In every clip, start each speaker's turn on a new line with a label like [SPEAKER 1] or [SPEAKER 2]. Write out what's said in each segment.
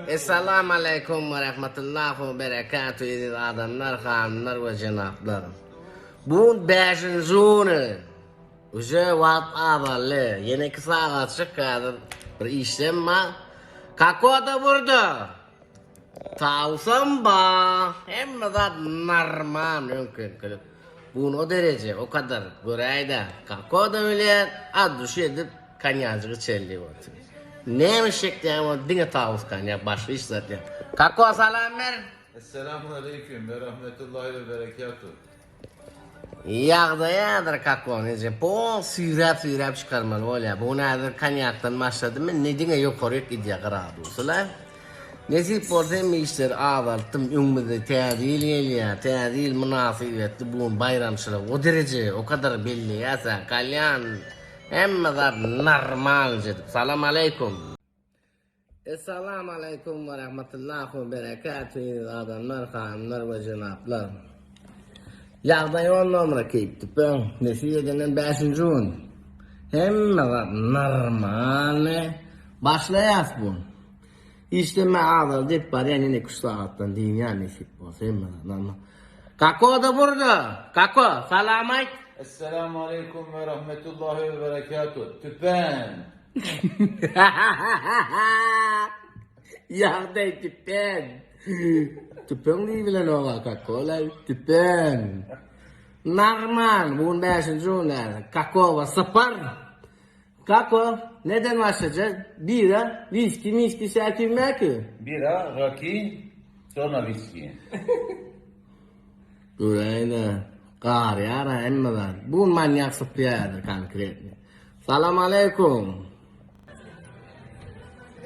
[SPEAKER 1] Essalamu aleýkum we rahmetullahi we berekatuh eziz adamlar, hanymlar we jenaplar. Bu gün bäşinji güni. Uje wagt azaldy. Ýene 2 sagatjyk häzir bir işlem bar. Kakoda burda. Tawusam bar. Hemme zat normal öňküňkilik. Bu gün o dereje, o kadar göräýdä. Kakoda bilen ad duşy edip Konýajyk içeli diýip otyr. Näme içjek diýýän bolsa diňe tawus konýak başga hiç zat ýok. Kako salam ber.
[SPEAKER 2] Esselamu aleýkum we rahmetullahi we berekatuh.
[SPEAKER 1] Ýagdaý häzir Kako neje pol süýräp süýräp çykarmaly bolýar. Bu gün häzir konýakdan başladym indi diňe ýokaryk gidýär gradusy-la. Nesip bolsa hemme işleri azaltdym öňümizde täze ýyl gelýär täze ýyl mynasybetli bu gün baýramçylyk o dereje o kadar belleýäs-ä kalýan Hemme zat normalnyj edip. Salam aleýkum. Essalam aleýkum we rahmetullahi we berekatuh eziz adamlar, hanymlar we jenaplar. Ýagdaý on nomra keýp tüpeň. Nesip edenden bäşinji gün. Hemme zat normalny. Başlaýas bu. Işleme azaldy diýip barýan ýene 2-3 sagatdan dynýan nesip bolsa hemme zat normal. Kako-da burda. Kako, salam aýt.
[SPEAKER 2] Esselamu aleýkum we rahmetullahi we berekatuh. Tüpen.
[SPEAKER 1] Ýagdaý tüpen. Tüpeň diýibilenok-a Kako-laý. Tüpen. Normal. Bu gün bäşinji gün häzir. Kakowa sypar. Kako, neden başlajak? Bira, wiski, miski, şäki, mäki.
[SPEAKER 2] Bira, raki, sonra wiski.
[SPEAKER 1] Göräýine, garýar-a hemme zat. Bu manýak sypýardyr konkretno. Salam aleýkum.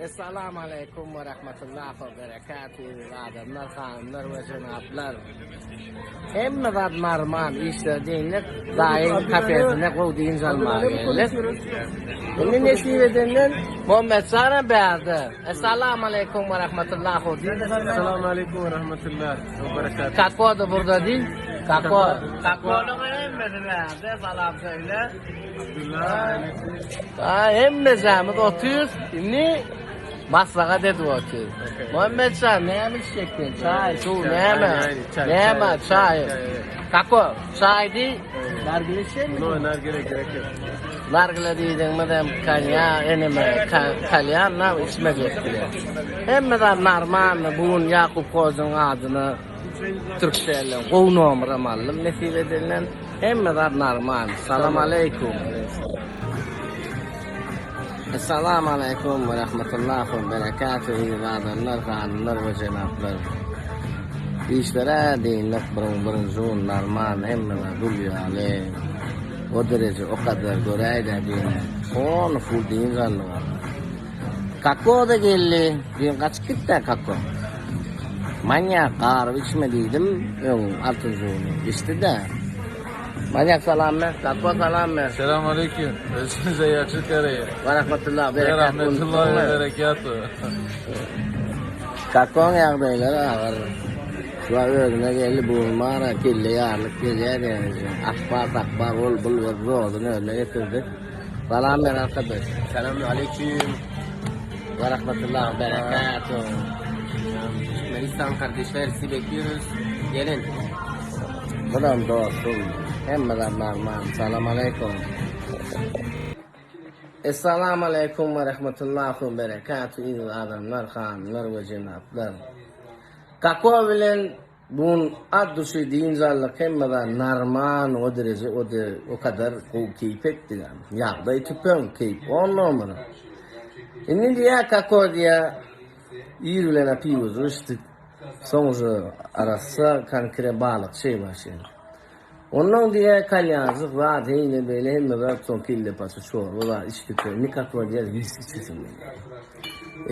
[SPEAKER 1] Essalamu aleýkum we rahmetullahi we berekatuh eziz adamlar, hanymlar we jenaplar. Hemme zat normal işler diýinlik, daýyň kafesinde gowy dynç almaga geldik. Indi nesip edenden Muhammet Sara bärde. Essalamu aleýkum we rahmetullahi we
[SPEAKER 3] Essalamu aleýkum we rahmetullah we berekatuh.
[SPEAKER 1] Kako da burada diý. Kako. Kakonyň hemmesi bärde salam söýle. Hemmejämiz otyrys. Indi maslahat edip otyrys. Muhammetjan, näme içjeksin? Çaý, suw, näme? Näme, çaý. Kako, çaý diý. Nargile içeýinmi?
[SPEAKER 3] No, nargile gerek ýok.
[SPEAKER 1] Nargile diýdiňmizem konýa, eneme, kalýan, na içmejek bile. Hemme zat normalny. Bu gün Ýakup Hojuň adyna Türkcellden gowy nomeram aldym nesip edenden. Hemme zat normal. Salam aleýkum. Salam aleýkum we rahmetullah we berekatuh eziz adamlar, hanymlar we jenaplar. Işlere dynlyk birin birinji gün normal hemme zat gül ýaly. O dereje o kadar göräýdä diýme. Ony full dynç aldyk. Kako-da geldi. Düýn gaçyp gitdi Kako. Manýak garyp içme diýdim, öň altynjy güni içdi-de. Manýak salam ber, Kako salam ber.
[SPEAKER 2] Selam aleýkum. Özüňize ýagşy garaýyn.
[SPEAKER 1] We rahmetullah berekatuh.
[SPEAKER 2] Rahmetullah we berekatuh.
[SPEAKER 1] Kakoň ýagdaýlary agyr. Şu wagt özüne geldi, bu gün bar-a kelle ýarylyp gelýär ýaly. Akbar sakbar ol bul berip zordan özüne getirdi. Salam ber arkadaş.
[SPEAKER 3] Selam aleyküm.
[SPEAKER 1] Ve rahmetullah berekatuhu.
[SPEAKER 3] Türkmenistan kardeşler sizi bekliyoruz. Gelin.
[SPEAKER 1] Buram dostum. Hemme zat normal. Salam aleyküm. Essalamu aleyküm ve rahmetullah ve berekatuhu. Eziz adamlar, hanymlar ve jenaplar. Kako bilen Bu at duşy dynç aldyk hemme zat narman o dereje o o kadar gowy keýp etdik ýagdaý tüpeň keýp on nomera indi diýä kako diýä ir bilen piwo içdik soň uje arassa konkre balykçy başy ondan diýä kalýanjyk zat heýle beýle hemme zat soň kelle paça çorba zat içdik indi kako diýä wiski içesim gelýär.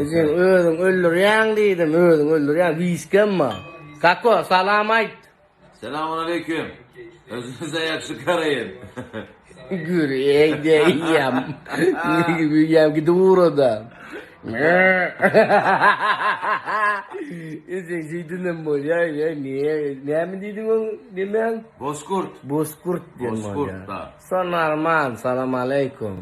[SPEAKER 1] Ejeň özüň öldürýäň diýdim, özüň öldürýäň, wiskem bar. Kako, salam aýt.
[SPEAKER 2] Selamun aleyküm. Özüňize ýagşy garaýyn.
[SPEAKER 1] Gür, eýde, iýem. Iýem gidip ugrada. Ejeň şeýdinem bolýar, ýa, ne, näme diýdiň oň, nemäň?
[SPEAKER 2] Bozkurt.
[SPEAKER 1] Bozkurt diýen bolýar.
[SPEAKER 2] Bozkurt, da.
[SPEAKER 1] Şo normal, salam aleýkum.